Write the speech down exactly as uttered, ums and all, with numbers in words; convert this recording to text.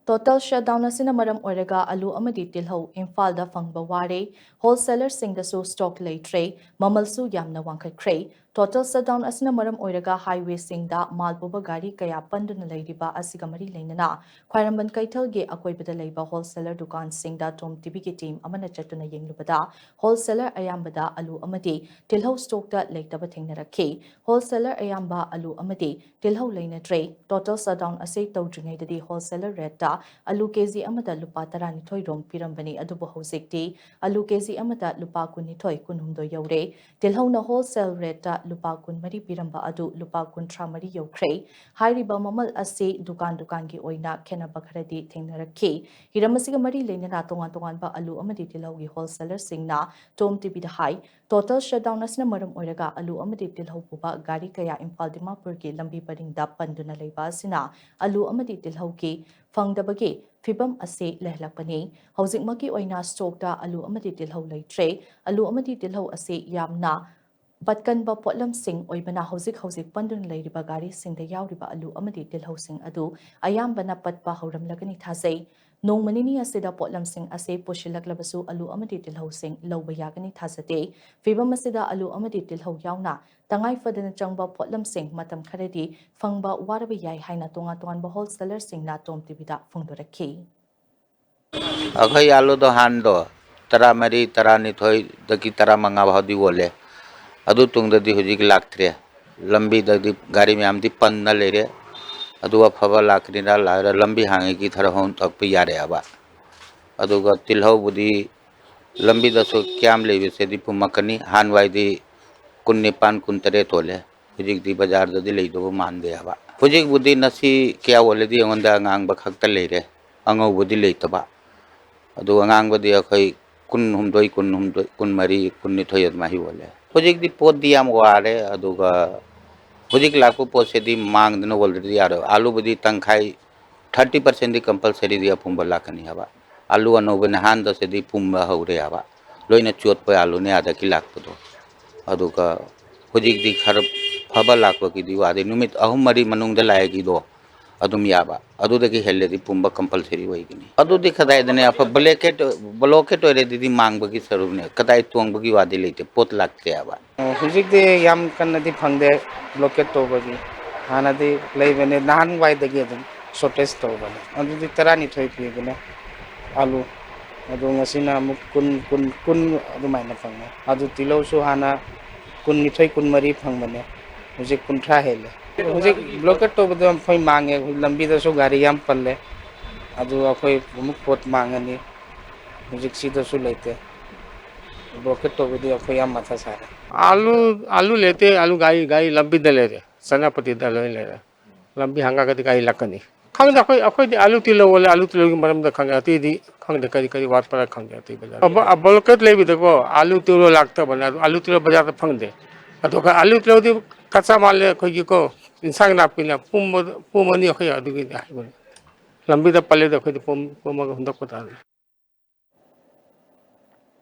Total shutdown ꯑꯁꯤꯅ ꯃꯔꯝ ꯑꯣꯏꯔꯒ ꯑꯂꯨ ꯑꯃꯗꯤ ꯇꯤꯜꯍꯧ ꯏꯝꯐꯥꯜꯗ ꯐꯪꯕ ꯋꯥꯔꯦ꯫ Wholesalerꯁꯤꯡꯗꯁꯨ stock ꯂꯩꯇ꯭ꯔꯦ꯫ ꯃꯃꯜꯁꯨ ꯌꯥꯝꯅ ꯋꯥꯡꯈꯠꯈ꯭ꯔꯦ꯫ Total shutdown ꯑꯁꯤꯅ ꯃꯔꯝ ꯑꯣꯏꯔꯒ highwayꯁꯤꯡꯗ ꯃꯥꯜ ꯄꯨꯕ ꯒꯥꯔꯤ ꯀꯌꯥ ꯄꯟꯗꯨꯅ ꯂꯩꯔꯤꯕ ꯑꯁꯤꯒ ꯃꯔꯤ ꯂꯩꯅꯅ ꯈ꯭ꯋꯥꯏꯔꯝꯕꯟ ꯀꯩꯊꯦꯜꯒꯤ ꯑꯀꯣꯏꯕꯗ ꯂꯩꯕ wholesaler ꯗꯨꯀꯥꯟꯁꯤꯡꯗ TOM TVꯒꯤ team ꯑꯃꯅ ꯆꯠꯇꯨꯅ ꯌꯦꯡꯂꯨꯕꯗ wholesaler ꯑꯌꯥꯝꯕꯗ ꯑꯂꯨ ꯑꯃꯗꯤ ꯇꯤꯜꯍꯧ stockꯇ ꯂꯩꯇꯕ ꯊꯦꯡꯅꯔꯛꯈꯤ꯫ Wholesaler ꯑꯌꯥꯝꯕ ꯑꯂꯨ ꯑꯃꯗꯤ ꯇꯤꯜꯍꯧ ꯂꯩꯅꯗ꯭ꯔꯦ꯫ Total shutdown ꯑꯁꯤ ꯇꯧꯗ꯭ꯔꯤꯉꯩꯗꯗꯤ wholesaler rateꯇ ꯑꯂꯨ KG ꯑꯃꯗ ꯂꯨꯄꯥ ꯇꯔꯥꯅꯤꯊꯣꯏ ꯔꯣꯝ ꯄꯤꯔꯝꯕꯅꯤ, ꯑꯗꯨꯕꯨ ꯍꯧꯖꯤꯛꯇꯤ ꯑꯂꯨ KG ꯑꯃꯗ ꯂꯨꯄꯥ ꯀꯨꯟꯅꯤꯊꯣꯏ, ꯀꯨꯟꯍꯨꯝꯗꯣꯏ ꯌꯧꯔꯦ꯫ ꯇꯤꯜꯍꯧꯅ wholesale rateꯇ ꯂꯨꯄꯥ ꯀꯨꯟꯃꯔꯤ ꯄꯤꯔꯝꯕ ꯑꯗꯨ ꯂꯨꯄꯥ ꯀꯨꯟꯊ꯭ꯔꯥ ꯃꯔꯤ ꯌꯧꯈ꯭ꯔꯦ꯫ ꯍꯥꯏꯔꯤꯕ ꯃꯃꯜ ꯑꯁꯤ ꯗꯨꯀꯥꯟ ꯗꯨꯀꯥꯟꯒꯤ ꯑꯣꯏꯅ ꯈꯦꯠꯅꯕ ꯈꯔꯗꯤ ꯊꯦꯡꯅꯔꯛꯈꯤ꯫ ꯍꯤꯔꯝ ꯑꯁꯤꯒ ꯃꯔꯤ ꯂꯩꯅꯅ ꯇꯣꯉꯥꯟ ꯇꯣꯉꯥꯟꯕ ꯑꯂꯨ ꯑꯃꯗꯤ ꯇꯤꯜꯍꯧꯒꯤ wholesalerꯁꯤꯡꯅ TOM TVꯗ ꯍꯥꯏ, total shutdown ꯑꯁꯤꯅ ꯃꯔꯝ ꯑꯣꯏꯔꯒ ꯑꯂꯨ ꯑꯃꯗꯤ ꯇꯤꯜꯍꯧ ꯄꯨꯕ ꯒꯥꯔꯤ ꯀꯌꯥ ꯏꯝꯐꯥꯜ ꯗꯤꯃꯥꯄꯨꯔꯒꯤ ꯂꯝꯕꯤ ꯄꯔꯤꯡꯗ ꯄꯟꯗꯨꯅ ꯂꯩꯕ ꯑꯁꯤꯅ ꯑꯂꯨ ꯑꯃꯗꯤ ꯇꯤꯜꯍꯧꯒꯤ ꯐꯪꯗꯕꯒꯤ ꯐꯤꯚꯝ ꯑꯁꯤ ꯂꯩꯍꯜꯂꯛꯄꯅꯤ꯫ ꯍꯧꯖꯤꯛꯃꯛꯀꯤ ꯑꯣꯏꯅ stockꯇ ꯑꯂꯨ ꯑꯃꯗꯤ ꯇꯤꯜꯍꯧ ꯂꯩꯇ꯭ꯔꯦ꯫ ꯑꯂꯨ ꯑꯃꯗꯤ ꯇꯤꯜꯍꯧ ꯑꯁꯤ ꯌꯥꯝꯅ ꯄꯠꯀꯟꯕ ꯄꯣꯠꯂꯝꯁꯤꯡ ꯑꯣꯏꯕꯅ ꯍꯧꯖꯤꯛ ꯍꯧꯖꯤꯛ ꯄꯟꯗꯨꯅ ꯂꯩꯔꯤꯕ ꯒꯥꯔꯤꯁꯤꯡꯗ ꯌꯥꯎꯔꯤꯕ ꯑꯂꯨ ꯑꯃꯗꯤ ꯇꯤꯜꯍꯧꯁꯤꯡ ꯑꯗꯨ ꯑꯌꯥꯝꯕꯅ ꯄꯠꯄ ꯍꯧꯔꯝꯂꯒꯅꯤ ꯊꯥꯖꯩ꯫ ꯅꯣꯡꯃ ꯅꯤꯅꯤ ꯑꯁꯤꯗ ꯄꯣꯠꯂꯝꯁꯤꯡ ꯑꯁꯤ ꯄꯨꯁꯤꯜꯂꯛꯂꯕꯁꯨ ꯑꯂꯨ ꯑꯃꯗꯤ ꯇꯤꯜꯍꯧꯁꯤꯡ ꯂꯧꯕ ꯌꯥꯒꯅꯤ ꯊꯥꯖꯗꯦ꯫ ꯐꯤꯚꯝ ꯑꯁꯤꯗ ꯑꯂꯨ ꯑꯃꯗꯤ ꯇꯤꯜꯍꯧ ꯌꯥꯎꯅ ꯇꯉꯥꯏ ꯐꯗꯅ ꯆꯪꯕ ꯄꯣꯠꯂꯝꯁꯤꯡ ꯃꯇꯝ ꯈꯔꯗꯤ ꯐꯪꯕ ꯋꯥꯔꯕ ꯌꯥꯏ ꯍꯥꯏꯅ ꯇꯣꯉꯥꯟ ꯇꯣꯉꯥꯟꯕ wholesalerꯁꯤꯡꯅ TOM TVꯗ ꯐꯣꯡꯗꯣꯔꯛꯈꯤ꯫ ꯑꯩꯈꯣꯏ ꯑꯥꯂꯨꯗꯣ ꯍꯥꯟꯗꯣ ꯇꯔꯥꯃꯔꯤ, ꯇꯔꯥꯅꯤꯊꯣꯏꯗꯒꯤ ꯇꯔꯥꯃꯉꯥ ꯐꯥꯎꯗꯤ ꯑꯣꯜꯂꯦ꯫ ꯑꯗꯨ ꯇꯨꯡꯗꯗꯤ ꯍꯧꯖꯤꯛ ꯂꯥꯛꯇ꯭ꯔꯦ꯫ ꯂꯝꯕꯤꯗꯗꯤ ꯒꯥꯔꯤ ꯃꯌꯥꯝꯗꯤ ꯄꯟꯅ ꯂꯩꯔꯦ꯫ ꯑꯗꯨ ꯑꯐꯕ ꯂꯥꯛꯀꯅꯤꯅ ꯂꯥꯛꯑꯔ ꯂꯝꯕꯤ ꯍꯥꯡꯉꯤꯒꯤ ꯈꯔ ꯍꯣꯡꯗꯣꯛꯄ ꯌꯥꯔꯦꯕ꯫ ꯑꯗꯨꯒ ꯇꯤꯜꯍꯧꯕꯨꯗꯤ ꯂꯝꯕꯤꯗꯁꯨ ꯀꯌꯥꯝ ꯂꯩꯕꯁꯦꯗꯤ ꯄꯨꯝꯃꯛꯀꯅꯤ꯫ ꯍꯥꯟꯋꯥꯏꯗꯤ ꯀꯨꯟꯅꯤꯄꯥꯟ, ꯀꯨꯟꯇꯔꯦꯠ ꯑꯣꯜꯂꯦ꯫ ꯍꯧꯖꯤꯛꯇꯤ ꯕꯖꯥꯔꯗꯗꯤ ꯂꯩꯗꯧꯕ ꯃꯥꯟꯗꯦ ꯍꯥꯏꯕ꯫ ꯍꯧꯖꯤꯛꯄꯨꯗꯤ ꯅꯁꯤ ꯀꯌꯥ ꯑꯣꯜꯂꯗꯤ ꯑꯩꯉꯣꯟꯗ ꯑꯉꯥꯡꯕ ꯈꯛꯇ ꯂꯩꯔꯦ, ꯑꯉꯧꯕꯗꯤ ꯂꯩꯇꯕ꯫ ꯑꯗꯨ ꯑꯉꯥꯡꯕꯗꯤ ꯑꯩꯈꯣꯏ ꯀꯨꯟꯍꯨꯝꯗꯣꯏ, ꯀꯨꯟꯍꯨꯝꯗꯣꯏ, ꯀꯨꯟꯃꯔꯤ, ꯀꯨꯟꯅꯤꯊꯣꯏ ꯑꯗꯨꯃꯥꯏꯅ ꯑꯣꯜꯂꯦ꯫ ꯍꯧꯖꯤꯛꯇꯤ ꯄꯣꯠꯇꯤ ꯌꯥꯝ ꯋꯥꯔꯦ, ꯑꯗꯨꯒ ꯍꯧꯖꯤꯛ ꯂꯥꯛꯄ ꯄꯣꯠꯁꯤꯗꯤ ꯃꯥꯡꯗꯅ ꯑꯣꯜꯗ꯭ꯔꯗꯤ ꯌꯥꯔꯣꯏ꯫ ꯑꯥꯂꯨꯕꯨꯗꯤ ꯇꯪꯈꯥꯏ, thirty percentꯗꯤ compulsoryꯗꯤ ꯑꯄꯨꯝꯕ ꯂꯥꯛꯀꯅꯤ ꯍꯥꯏꯕ꯫ ꯑꯥꯂꯨ ꯑꯅꯧꯕ ꯅꯍꯥꯟꯗꯁꯤꯗꯤ ꯄꯨꯝꯕ ꯍꯧꯔꯦ ꯍꯥꯏꯕ꯫ ꯂꯣꯏꯅ ꯆꯣꯠꯄ ꯑꯥꯂꯨꯅꯦ ꯑꯗꯒꯤ ꯂꯥꯛꯄꯗꯣ꯫ ꯑꯗꯨꯒ ꯍꯧꯖꯤꯛꯇꯤ ꯈꯔ ꯐꯕ ꯂꯥꯛꯄꯒꯤꯗꯤ ꯋꯥꯗꯦ꯫ ꯅꯨꯃꯤꯠ ꯑꯍꯨꯝ ꯃꯔꯤ ꯃꯅꯨꯡꯗ ꯂꯥꯛꯑꯦꯒꯤꯗꯣ, ꯑꯗꯨꯝ ꯌꯥꯕ, ꯑꯗꯨꯗꯒꯤ ꯍꯦꯜꯂꯗꯤ ꯄꯨꯝꯕ ꯀꯝꯄꯜꯁꯔꯤ ꯑꯣꯏꯒꯅꯤ꯫ ꯑꯗꯨꯗꯤ ꯀꯗꯥꯏꯗꯅꯦ? ꯑꯐ ꯕ꯭ꯂꯣꯀꯦꯠ, ꯕ꯭ꯂꯣꯀꯦꯠ ꯑꯣꯏꯔꯗꯤ ꯃꯥꯡꯕꯒꯤ ꯁꯔꯨꯛꯅꯦ, ꯀꯗꯥꯏ ꯇꯣꯡꯕꯒꯤ ꯋꯥꯗꯤ ꯂꯩꯇꯦ, ꯄꯣꯠ ꯂꯥꯛꯇꯦ ꯍꯥꯏꯕ꯫ ꯑꯣ, ꯍꯧꯖꯤꯛꯇꯤ ꯌꯥꯝ ꯀꯟꯅꯗꯤ ꯐꯪꯗꯦ ꯕ꯭ꯂꯣꯀꯦꯠ ꯇꯧꯕꯒꯤ꯫ ꯍꯥꯟꯅꯗꯤ ꯂꯩꯕꯅꯦ, ꯅꯍꯥꯟꯋꯥꯏꯗꯒꯤ ꯑꯗꯨꯝ ꯁꯣꯔꯇꯦꯖ ꯇꯧꯕꯅꯦ꯫ ꯑꯗꯨꯗꯤ ꯇꯔꯥꯅꯤꯊꯣꯏ ꯄꯤꯕꯅꯦ ꯑꯥꯂꯨ꯫ ꯑꯗꯣ ꯉꯁꯤꯅ ꯑꯃꯨꯛ ꯀꯨꯟ, ꯀꯨꯟ, ꯀꯨꯟ ꯑꯗꯨꯃꯥꯏꯅ ꯐꯪꯉꯦ꯫ ꯑꯗꯨ ꯇꯤꯜꯍꯧꯁꯨ ꯍꯥꯟꯅ ꯀꯨꯟꯅꯤꯊꯣꯏ, ꯀꯨꯟꯃꯔꯤ ꯐꯪꯕꯅꯦ, ꯍꯧꯖꯤꯛ ꯀꯨꯟꯊ꯭ꯔꯥ ꯍꯦꯜꯂꯦ꯫ ꯍꯧꯖꯤꯛ ꯕ꯭ꯂꯣꯀꯦꯠ ꯇꯧꯕꯗꯣ ꯑꯩꯈꯣꯏ ꯃꯥꯡꯉꯦ, ꯂꯝꯕꯤꯗꯁꯨ ꯒꯥꯔꯤ ꯌꯥꯝ ꯄꯜꯂꯦ, ꯑꯗꯨ ꯑꯩꯈꯣꯏ ꯑꯃꯨꯛ ꯄꯣꯠ ꯃꯥꯡꯉꯅꯤ꯫ ꯍꯧꯖꯤꯛꯁꯤꯗꯁꯨ ꯂꯩꯇꯦ꯫ ꯕ꯭ꯂꯣꯀꯦꯠ ꯇꯧꯕꯗꯤ ꯑꯩꯈꯣꯏ ꯌꯥꯝ ꯃꯊꯥ ꯁꯥꯔꯦ꯫ ꯑꯥꯂꯨ, ꯑꯥꯂꯨ ꯂꯩꯇꯦ, ꯑꯥꯂꯨ ꯒꯥꯔꯤ, ꯒꯥꯔꯤ ꯂꯝꯕꯤꯗ ꯂꯩꯔꯦ, ꯁꯦꯅꯥꯄꯇꯤꯗ ꯂꯣꯏ ꯂꯩꯔꯦ꯫ ꯂꯝꯕꯤ ꯍꯥꯡꯉꯒꯗꯤ ꯒꯥꯔꯤ ꯂꯥꯛꯀꯅꯤ꯫ ꯈꯪꯗꯦ, ꯑꯩꯈꯣꯏ, ꯑꯩꯈꯣꯏꯗꯤ ꯑꯥꯂꯨ ꯇꯤꯜꯍꯧ ꯑꯣꯜꯂꯦ, ꯑꯥꯂꯨ ꯇꯤꯜꯍꯧꯒꯤ ꯃꯔꯝꯗ ꯈꯪꯉꯦ, ꯑꯇꯩꯗꯤ ꯈꯪꯗꯦ, ꯀꯔꯤ ꯀꯔꯤ ꯋꯥꯠꯄ꯭ꯔꯥ ꯈꯪꯗꯦ ꯑꯇꯩ ꯕꯖꯥꯔ꯫ ꯑꯕ-, ꯑ, ꯕ꯭ꯂꯣꯀꯦꯠ ꯂꯩꯕꯗꯀꯣ, ꯑꯥꯂꯨ ꯇꯤꯜꯍꯧ ꯂꯥꯛꯇꯕꯅꯦ, ꯑꯗꯨ ꯑꯥꯂꯨ ꯇꯤꯜꯍꯧ ꯕꯖꯥꯔꯗ ꯐꯪꯗꯦ꯫ ꯑꯗꯨꯒ ꯑꯥꯂꯨ ꯇꯤꯜꯍꯧꯗꯤ ꯀꯆꯥ ꯃꯥꯜꯂꯦ, ꯑꯩꯈꯣꯏꯒꯤꯀꯣ, ꯏꯟꯁꯥꯡ ꯅꯥꯄꯤꯅ ꯄꯨꯝꯕ, ꯄꯨꯝ ꯑꯅꯤ ꯑꯩꯈꯣꯏ ꯑꯗꯨꯒꯤꯅꯤ ꯍꯥꯏꯕꯅꯤ꯫ ꯂꯝꯕꯤꯗ ꯄꯜꯂꯦꯗ ꯑꯩꯈꯣꯏꯗꯤ ꯄꯨꯝ-, ꯄꯨꯝꯃꯒ ꯍꯨꯟꯗꯣꯛꯄ ꯇꯥꯔꯦ꯫